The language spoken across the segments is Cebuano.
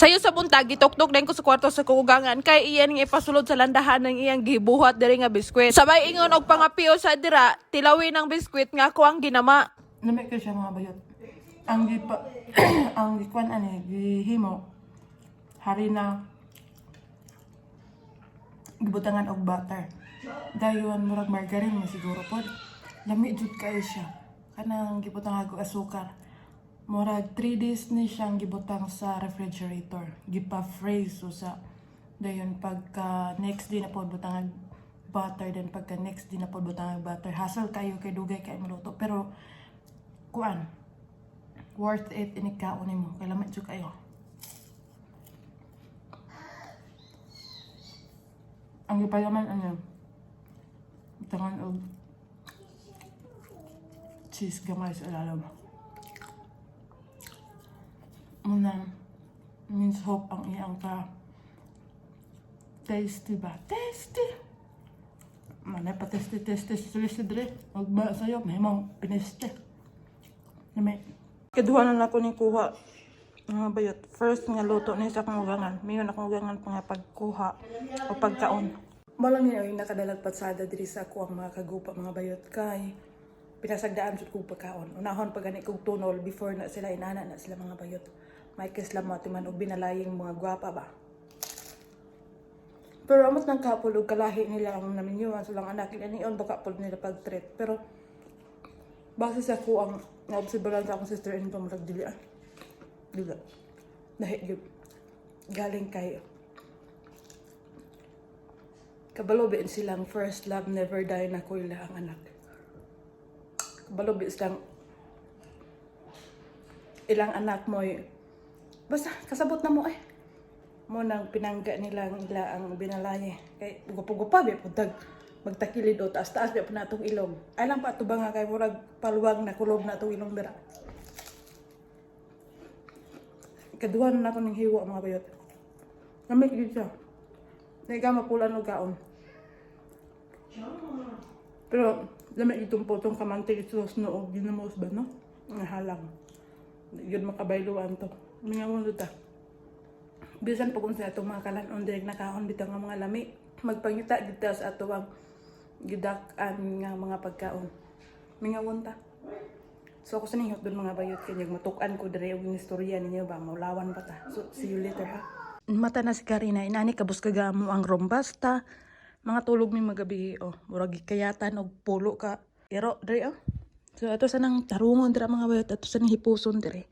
Sayo sa buntag, gituktok din ko sa kwarto sa kugangan kay iyan nga ipasulod sa landahan ng iyang gibuhat diri nga biskwit. Sabay ingon og pangapiyo sa dira, tilawin ang biskwit nga ako ang ginama. Lami kay siya, mga bayot. Ang gipa ang gikuan ani gihimo harina, gibutangan og butter. Dayon murag margarine man siguro pod. Lami jud kayo siya. Kanang gibutangan og asukar. Murag 3 days ni siyang gibutang sa refrigerator. Gipa-freeze so sa dayon pagka next day na pod butangan butter, then pagka next day na pod butangan butter. Hassle kayo kay dugay kay maluto, pero kuan, worth it inig kaon nimo kay lami jud kayo. Ang gipalaman ano, butangan og cheese gamay sa ilalim. Muna means hope ang iyang ka tasty ba? Tasty! Manay pa tasty tasty tasty dire. Wag ba sa'yo, may mong pineste. Lami. Kaduha na nako ni kuha, mga bayot. First nga luto ni sa akong ugangan. Mayon akong ugangan pa nga pagkuha o pagkaon. Malang yun ay nakadalag patsada diri sa ako ang mga kagupa, mga bayot, kay pinasagdaan jud kog pagkaon. Unahon pa gani kog tunol before na sila inana na sila, mga bayot. May kislam mo man og binalaying mga gwapa ba. Pero amot ng kapol og kalahi nila ang naminyuan silang anak inion baka pud nila pag-treat. Pero base sa ko ang naobserbahan sa akong sister-in-law, murag dili ah. Dili. Lahi gyud. Galing kay kabalo ba silang first love never die na ko ila ang anak. Kabalo ba silang ilang anak mo basta kasabot na mo eh. Mo nang pinangga nila ang ila ang binalaye. Kay gupo-gupa ba pud magtakilid o taas-taas ba pud na atong ilong. Ay lang pa ato ba nga kay murag paluwag na kulob na atong ilong dira. Kaduha na nako ning hiwa, mga bayot. Lami gyud siya. Di ka mapulan og kaon. Pero lami itong potong kamantig sauce no og ginamos ba no? Nga halang. Di gyud makabayluan to. Mingaw ta. Bisan pag unsa atong mga kalan-on direk nakaon bitaw nga mga lami, magpangita gid ta sa ato ang gidak-an nga mga pagkaon. Mingawon ta. So ako sa nihot doon, mga bayot, kay matuk-an ko dire og istorya ninyo ba, maulawan pa ta. So see you later ha. Mata na si Karina, inani kabus kagamo ang rombasta. Mga tulog mi magabi oh, murag gikayatan og pulo ka. Iro dire oh. So ato sa nang tarungon dira, mga bayot, ato sa nang hipuson dire.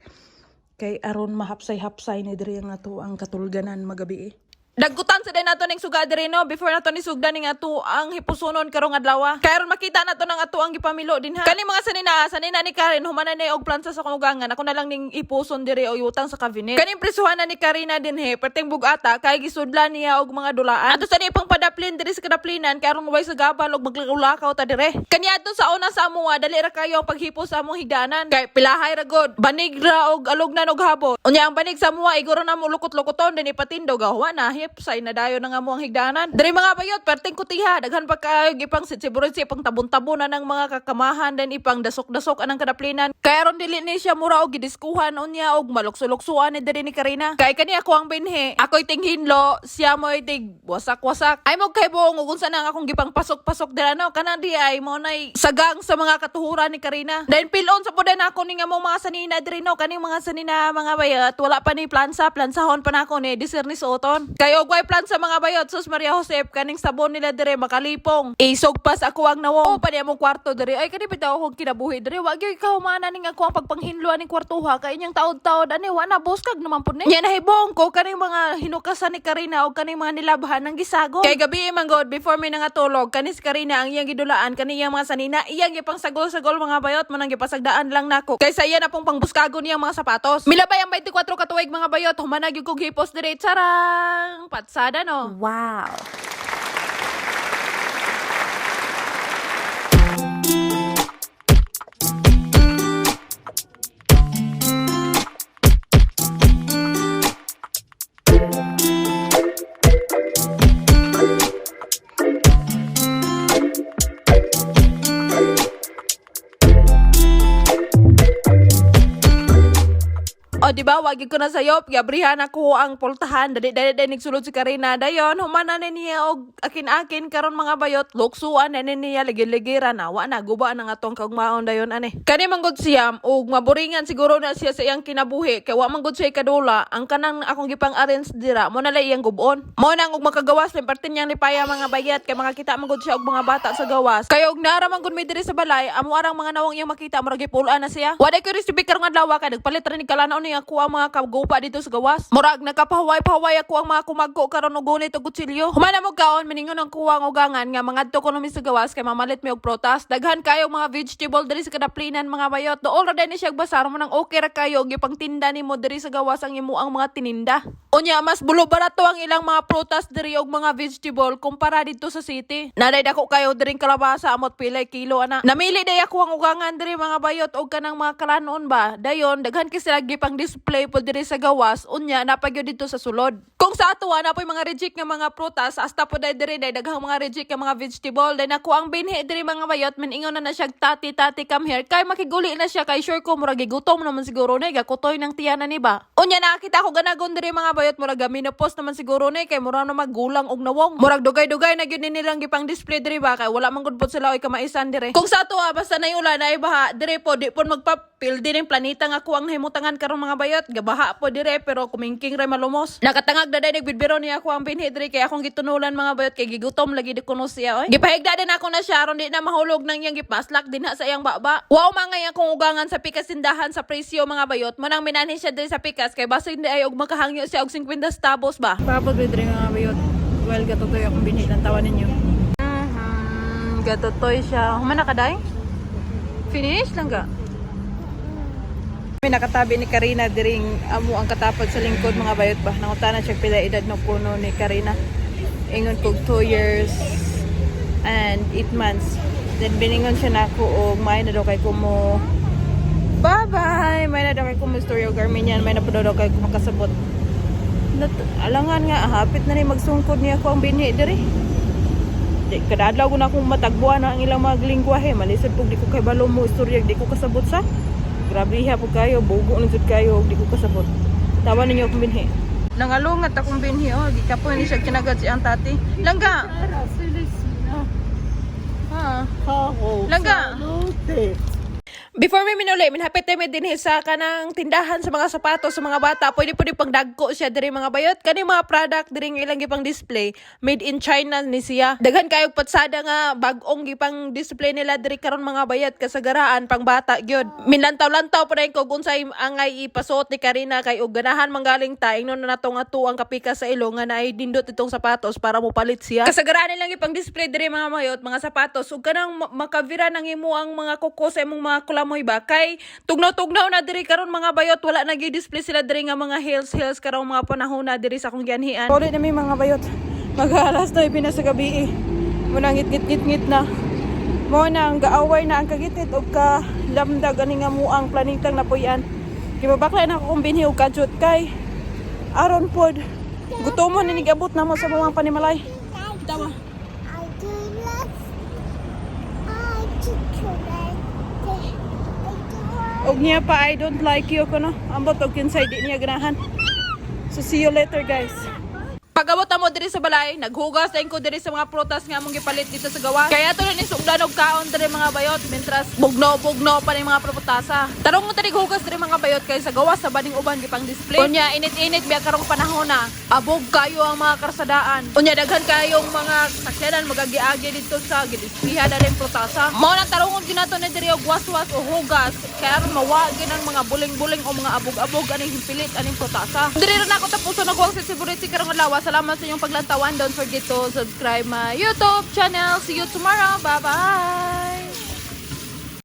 Kay aron mahapsay-hapsay ni diri ang ato ang katulganan magabi eh. Dagkutan sa din nato ning suga diri no before nato ni sugdan ning ato ang hipusonon karong adlaw. Kay aron makita nato nang ato ang gipamilo din ha. Kani mga sanina ni Karen humana na og plansa sa kugangan. Ako na lang ning ipuson diri o yutang sa cabinet. Kaning prisuhan na ni Karina dinhe perting bugata kay gisudlan niya og mga dulaan. Ato sa ni ipang padaplin diri sa kadaplinan kay aron way sa gabal og maglakaw ta dire. Kaniadto sa una sa amoa, dali ra kayo ang paghipo sa among higdanan. Kay pilahay ra god, banig ra og alugnan og habot. Unya ang banig sa amoa iguro na mo lukot-lukoton din ipatindog wa na hipsay na dayon ang among higdanan. Diri, mga bayot, perting kutiha, daghan pa kayo ipang sitsi ipang tabon-tabon na ng mga kakamahan din ipang dasok-dasok anang kadaplinan. Kay aron dili ni siya mura og gidiskuhan unya og malukso-luksuan ni diri ni Karina. Kay kani ako ang binhi, ako'y tinghinlo, siya mo'y tig wasak-wasak. Ay mo kay buong ug unsa na ang akong gipang pasok-pasok dira no, kanang di ay mo nay sagang sa mga katuhuran ni Karina. Then pilon sa pud nako ning among mga sanina diri no, kaning mga sanina, mga bayot, wala pa ni plansa, plansahon pa nako ni disir ni suoton. Kay og way plansa, mga bayot, sus Maria Josep, kaning sabon nila dire makalipong. Isog pas ako ang nawong. O pa niya mong kwarto dire. Ay kani bitaw akong kinabuhi dire. Wa gyud kahumana ning ako ang pagpanghinlo aning kwartuha kay inyang taod-taod ani wa na buskag naman pud ni. Nya nahibong ko kaning mga hinukasan ni Karina og kaning mga nilabhan ng gisago. Kay gabi man god before mi nangatulog, kanis Karina ang iyang gidulaan kaniyang mga sanina, iyang gipang sagol-sagol, mga bayot, mo nang gipasagdaan lang nako. Kay sa iya na pong pangbuskago niyang mga sapatos. Milabay ang 24 ka tuig, mga bayot, humana gyud kog hipos dire, charang patsada no. Wow. O di ba? Wa Naawa gyud ko na sayop. Giabrihan ako ang pultahan. Dali dali dali nagsulod si Karina. Dayon human na ni niya og akin-akin karon, mga bayot. Luksuan na ni niya ligir-ligiran na. Wa na guba na nga tong kaugmaon dayon ani. Kani man gud siya og maboringan siguro na siya sa iyang kinabuhi kay wa man gud siya kadula. Ang kanang akong gipang arrange dira mo na lay iyang gubon. Mo nang og makagawas ni parte niyang lipaya, mga bayat, kay makakita man gud siya og mga bata sa gawas. Kay og naara man gud mi diri sa balay, amo arang mga nawong iyang makita, murag gipulaan na siya. Wa ko recipe karong adlaw kay nagpalit ra ni kalanaw ni ako ang mga kagupa dito sa gawas. Murag nakapahuway-pahuway ako ang mga kumagko karon og gunit og kutsilyo. Humana mo kaon, miningon ang kuwang ugangan nga mangadto ko mi sa gawas kay mamalit mi og prutas. Daghan kayo mga vegetable diri sa kadaplinan, mga bayot. Dool ra ni siya basar mo nang okay ra kayo gipangtinda nimo diri sa gawas ang imo ang mga tininda. Unya mas bulo barato ang ilang mga prutas diri og mga vegetable kumpara dito sa city. Naday dako kayo diring kalabasa, amot pilay kilo ana. Namili day ako ang ugangan diri, mga bayot, og kanang mga kalanon ba. Dayon daghan kay sila gipang display po diri sa gawas, unya napagyud dito sa sulod. Kung sa ato na po'y mga reject nga mga prutas, hasta po day diri day daghang mga reject nga mga vegetable. Day nako ang binhi diri, mga bayot, miningon na na siya, "Tati, tati, come here." Kay makiguli na siya kay sure ko murag gigutom naman siguro na gakutoy ng tiyanan ni ba. Unya nakakita ko ganagon diri, mga bayot, murag menopause naman siguro na kay murag na magulang og nawong. Murag dugay-dugay na gyud ni nilang gipang display diri ba kay wala man gud pod sila oy kamaisan diri. Kung sa ato basta nay ulan ay baha diri po di po magpapil din ang planeta nga ako ang himutangan karon, mga bayot. Gabaha po dire pero kumingking ra malumos. Nakatangag na day nagbidbiro niya ako ang binhi diri kay akong gitunulan, mga bayot, kay gigutom lagi di kuno siya oy. Gipahigda din ako na siya aron di na mahulog nang iyang gipaslak dinha sa iyang baba. Wow mga iyang kung ugangan sa pikas tindahan sa presyo, mga bayot. Manang minanhi siya diri sa pikas kay basin di ay og makahangyo siya og 50 centavos ba. Paabot diri, mga bayot. Well, gatutoy akong binhi lang tawa ninyo. Gatutoy siya. Human na ka day? Finish lang ka. May nakatabi ni Karina diring amo ang katapad sa lingkod, mga bayot ba. Nangutana siya pila edad no kuno ni Karina. Ingon kog 2 years and 8 months. Then biningon siya nako og may na daw kay kumo. Bye-bye! May na daw kay kumo story og Armenian, may na po daw kay kumo kasabot. Nat alangan nga hapit na ni magsungkod niya ako ang binhi diri. Di kada adlaw ko na akong matagbuan ang ilang mga lingwahe, malisod pug di ko kay balo mo istorya, di ko kasabot sa. Grabe ha po kayo, bugo na jud kayo di ko kasabot. Tawa ninyo akong binhi. Nangalungat akong binhi oh, gikapoy ni siya kinagat si ang tati. Langga. Ha. Langga. Before mi minuli, minhapit mi dinhi sa kanang tindahan sa mga sapatos sa mga bata. Pwede pwede pang dagko siya diri, mga bayot. Kani mga product diri nga ilang gipang display, made in China ni siya. Daghan kayo patsada nga bag-ong gipang display nila diri karon, mga bayot, kasagaraan pang bata gyud. Minlantaw-lantaw pa rin ko kung unsay angay ipasuot ni Karina kay og ganahan manggaling ta ingnon na nato nga tuang kapika sa ilong nga naay nindot itong sapatos para mo palit siya. Kasagaraan nilang ipang display diri, mga mayot, mga sapatos ug kanang makavira nang imo ang mga kuko sa imong mga kulamoy ba kay tugnaw-tugnaw na diri karon, mga bayot. Wala na display sila diri nga mga heels heels karong mga panahon na diri sa akong gianhian. Uli na mi, mga bayot. Mag-aalas na na sa gabi eh. Muna ngit ngit ngit ngit na. Mo na ang gaaway na ang kagitit og ka lamdag ani nga muang planetang napuy-an. Gibabaklay na ako kung binhi og kajut kay aron pod gutomon ni nigabot na mo sa mga panimalay. Tawa. I do love I chocolate. I do Og niya pa, "I don't like you" kuno. Ambot og kinsay di niya ganahan. So see you later, guys. Pag-abot mo diri sa balay, naghugas din ko diri sa mga prutas nga among gipalit dito sa gawas. Kaya tuloy ni sugdan og kaon diri, mga bayot, mentras bugno-bugno pa ning mga prutasa. Tarong mo diri hugas diri, mga bayot, kay sa gawas sa baning uban gipang display. Unya init-init biya karong panahon na, abog kayo ang mga karsadaan. Unya daghan kayong mga sakyanan magagi-agi dito sa gidisplihan na rin prutasa. Mao na tarungon ginato na diri og waswas o hugas kay aron mawagi ng mga buling-buling o mga abog-abog aning himpilit aning prutasa. Diri ra na ako tapuson og si Siburiti karong adlaw. Salamat sa inyong paglantawan. Don't forget to subscribe my YouTube channel. See you tomorrow. Bye-bye!